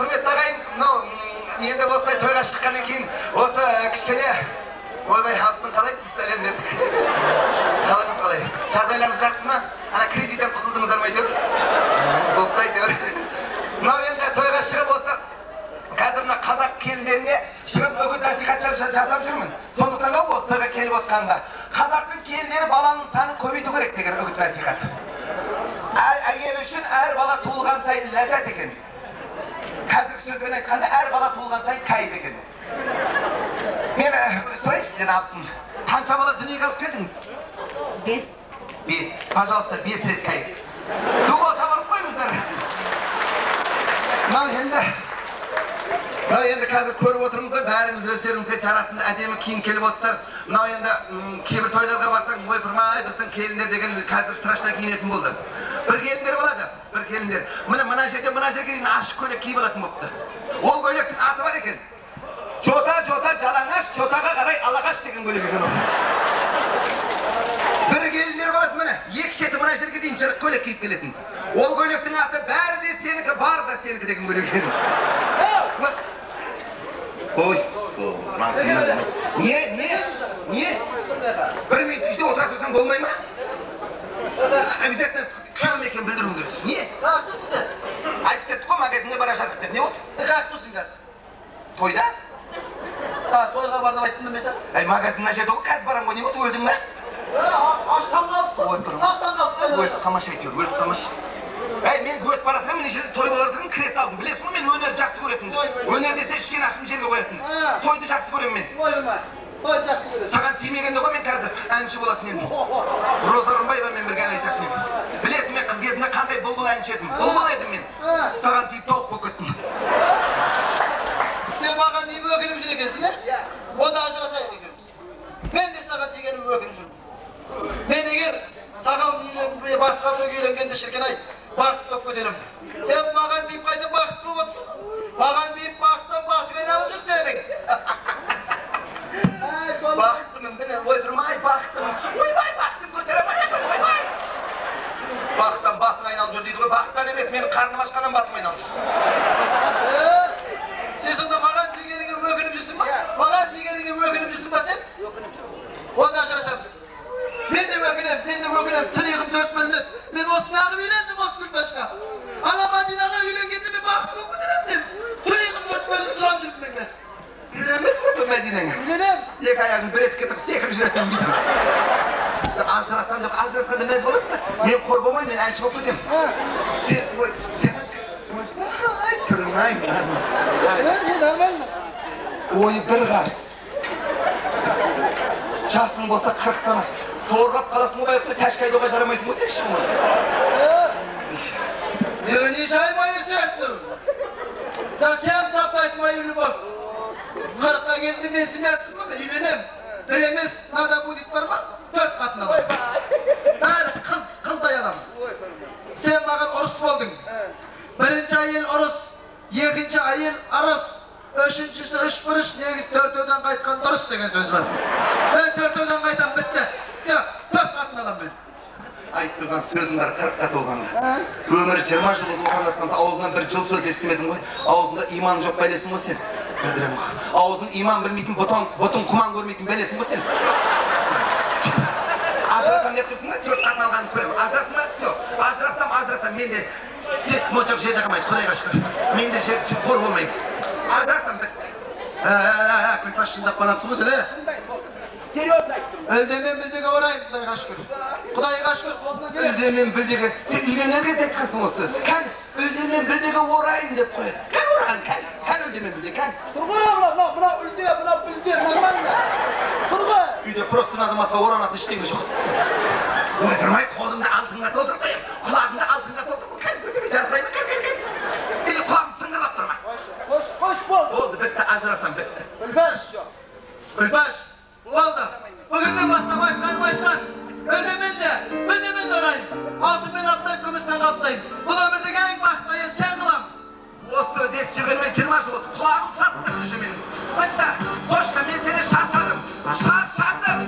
Құрметті ағайын, мынау енді осылай тойға шыққаннан кейін осы кішкене ойбай, абысын қалайсыз, сәлем бердік. Қалыңыз қалай? Жағдайларыңыз жақсы ма? Ана кредиттен құтылдыңыздар ма әйтеуір? Болыпты әйтеуір. Мынау енді тойға шығып осы қазір мына қазақ келіндеріне шығып үгіт насихат жасап жүрмін. Сондықтан ғой осы тойға келіп отқанда қазақтың келіндері баланың санын көбейту керек деген үгіт насихат. Әр әйел үшін әр бала туылған сайын ләззат екен. Қазіргі сөзбен айтқанда әр бала туылған сайын кайф екен. Мен сұрайыншы сізден, абысын, қанша бала дүниеге алып келдіңіз? 5. 5. Пожалуйста, 5 рет кайф. Ду қол шабарып қойыңыздар. Мынау енді қазір көріп отырмыз ғой, бәріңіз өздеріңізге жарасымды әдемі киім келіп отырсыздар. Мынау енді кейбір тойларға барсаң, ойпырмай, біздің келіндер деген қазір страшно киінетін болды. Бір келіндер болады, бір келіндер. Міне мына жерде, мына жерге дейін ашық көйлек киіп алатын болыпты. Ол көйлектің аты бар екен. Жота, жота, жалаңаш, жотаға қарай алағаш деген көйлек екен ол. Бір келіндер болады, міне, екі шеті мына жерге дейін жырық көйлек киіп келетін. Ол көйлектің аты бәрі де сенікі, бар да сенікі деген көйлек екен. Ой, не, не, не? Бір минут үйде отыра тұрсаң болмай ма? Обязательно күйеуім екенін білдіруің керек. Не? Қаяқта тұрсың сен? Айтып кеттік қой, магазинге бара жатырық деп. Не болды? Қаяқта тұрсың қазір? Тойда? Саған тойға бар деп айттым ба мен саған? Әй, магазин мына жерде ғой, қазір барамын ғой, не болды, өлдің бе? Аштан қалдық қой. Аштан қалдық. Өліп қалмашы әйтеуір, өліп қалмашы. Әй, мен өтіп бара жатырмын, мына жерде той болып жатырмын, кіре салдым. Білесің ғой, мен өнерді жақсы көретінімді. Өнер десе ішкен асым жерге қоятын. Тойды жақсы көремін мен. Ойбай, тойды жақсы көресің. Саған тимегенде ғой мен қазір әнші болатын едім. Роза Рымбаевамен бірге ән айтатын едім. Білесің, мен қыз кезімде қандай бұлбұл әнші едім. Бұлбұл едім мен. Саған тиіп тауық болып кеттім. Сен маған тиіп өкініп жүр екенсің, е? Онда ажырасайық екеуміз. Мен де саған тигенім өкініп жүрмін. Мен егер саған үйленіп, басқа біреуге үйленгенде шіркін ай, бақыт болып кетерім. Сен маған тиіп қайда бақыт болып отырсың? Маған тиіп бақыттан басың айналып жүр сенің. Бақыттымын, міне, ойпырмай, бақыттымын. Ойбай, бақытым көтере алмай жатырмын, ойбай. Бақыттан басың айналып жүр дейді ғой, бақыттан емес, менің қарным ашқаннан басым айналып жүр. Сен сонда маған дегеніңе өкініп жүрсің ба? Маған дегеніңе өкініп жүрсің ба сен? Өкініп жүрмін. Онда ажырасамыз. Мен де өкінемін, мен де өкінемін. Түн ұйқым төрт бөлінеді. Мен осыны ағып үйлендім осы Күлпашқа. Ана Мадинаға үйленгенде мен бақыт болып кетер едім деп. Түн ұйқым төрт бөлініп жылап жүрмін мен қазір. Үйленмедің бе сол Мәдинаңа? Үйленемін. Екі аяғын бір етікке тығып секіріп жүретін бүйтіп. Ажырасам деп, ажырасқанда мәз боласың ба? Мен қор болмаймын, мен әнші болып кетемін. Сен, ой, сен, ойбай, түрің ай мынаның. Не, нормально. Ойы бір қарыс. Жасың болса 40-тан ас. Сорлап қаласың ғой байғұс, тәшкі айдауға жарамайсың ғой сен еш болмаса. Не унижай мое сердце. Зачем топтать мою любовь? 40-қа келді, мен смятсың ба? Үйленем. Бір емес, надо будет бар ма? 4 қатын аламын. Бәрі қыз, қыздай аламын. Сен маған ұрыс болдың. Бірінші әйел ұрыс, екінші әйел ырыс, үшіншісі үш бұрыш, негіз төртеуден қайтқан дұрыс деген сөз бар. Мен төртеуден қайтам, бітті. Все, 4 қатын аламын мен. Айтып тұрған сөзің бар 40-қа толғанда. Өмірі 20 жыл болды отандасқанымыз, аузынан бір жыл сөз естімедім ғой. Аузында иман жоқ бәлесің ғой сен. Бәдірем, аузың иман білмейтін, бұтын құман көрмейтін бәлесің ғой сен. Ажырасам деп тұрсың ба? 4 қатын алғанын көремін. Ажырасың ба? Все. Ажырассам, ажырасам. Мен де тесік моншақ жерде қалмайды, Құдайға шүкір. Мен де жер қор болмаймын. Ажырасам бітті. Күлпаш шындап баратсың ғой сен, е? Серьезно айттым. Үлдемен бүлдеге ораймын, Құдайға шүкір. Құдайға шүкір, қолымнан келеді. Үлдемен бүлдеге. Сен үйленер кезде айтқансың осы сөз. Кән, үлдемен бүлдеге ораймын деп қояды. Кән ораған, кән, кән үлдемен бүлде, кән. Тұр ғой, мына, мына үлде, мына бүлде, нормально. Тұр ғой. Үйде просто надо оранатын ештеңе жоқ. Ойпырмай, қолымды алтынға толтырып қоямын, құлағымды алтынға толтырып қоямын. Кән, бірдеме жарқырай ма? Кән, кән, кән. Или құлағым сыңғырлап тұр ма? Қош, қош болды. Болды, бітті, ажырасам, бітті. Күлпаш, Күлпаш, болды. Бүгіннен бастап айтқаным айтқан. Үлдемен де, бүлдемен де ораймын. Алтынмен аптаймын, күміспен қаптаймын. Бұл өмірдегі ең бақытты әйел сен қыламын. Осы сөзді естіп жүргеніме 20 жыл болды. Құлағым сасып кетті уже менің. Бітті. Қошқа, мен сені шаршадым. Шаршадым.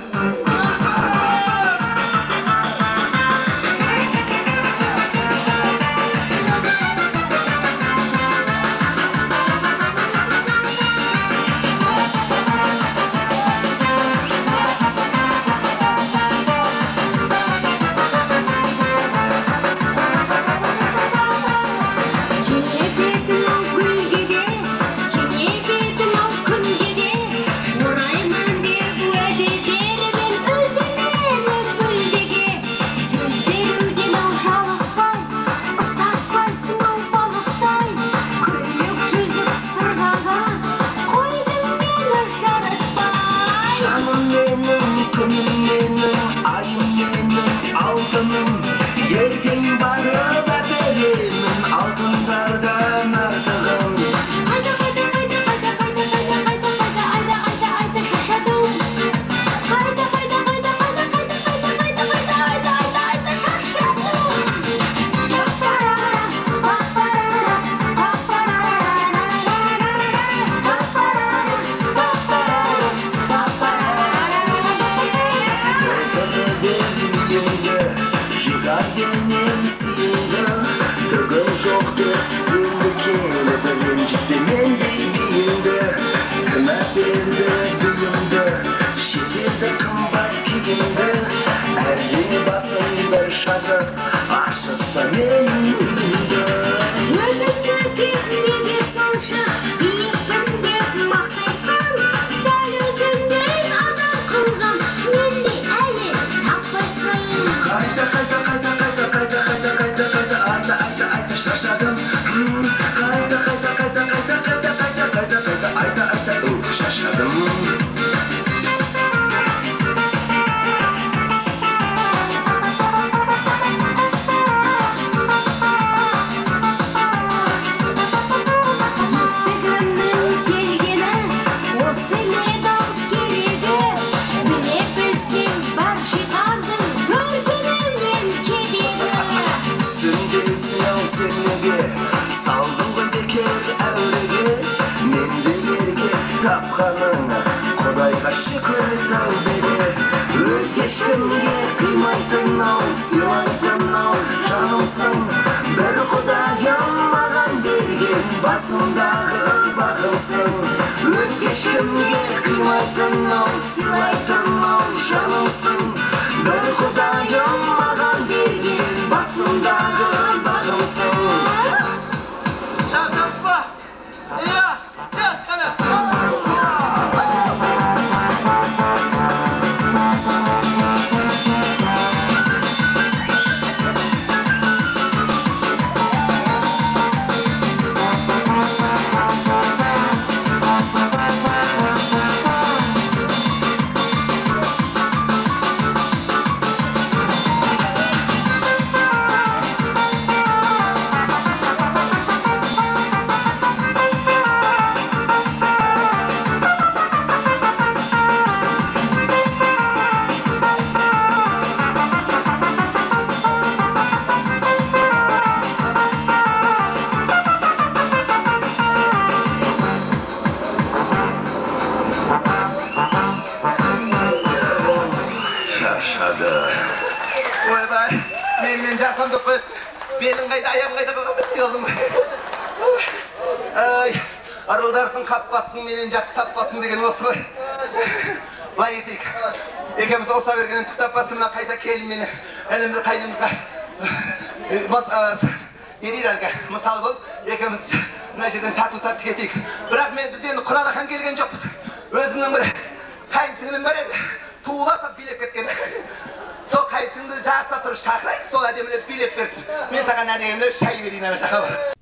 тапқаның, Құдайға шүкір тәубеде. Өзге ешкімге қимайтын ау, сыйлайтын ау жанымсың. Бір Құдайым маған берген басымдағы бағымсың. Өзге ешкімге қимайтын ау, сыйлайтын ау жанымсың. Бір Құдайым маған берген басымдағы бағымсың. Жарысамыз ба? Иә, иә, қане. Шаршады. Ойбай, менімен жасам деп қоясың. Белің қайда, аяғым қайда қалған білмей қалдым. Ай, ырылдарсың қаппасын, менен жақсы таппасын деген осы ғой. Былай етейік. Екеуміз ұрса бергеннен түк таппасын, мына қайта келін мені інімді қайнымызға не дейді әлгі, мысал болып, екеуміз мына жерден тату татты кетейік. Бірақ мен біз енді құралақан келген жоқпыз. Өзімнің бір қайын сіңілім бар еді, туыласып билеп кеткен. Сол қайын сіңлімді жарыса тұрып шақырайық, сол әдемілеп билеп берсін. Мен саған әдемілеп шай берейін ана жаққа барып.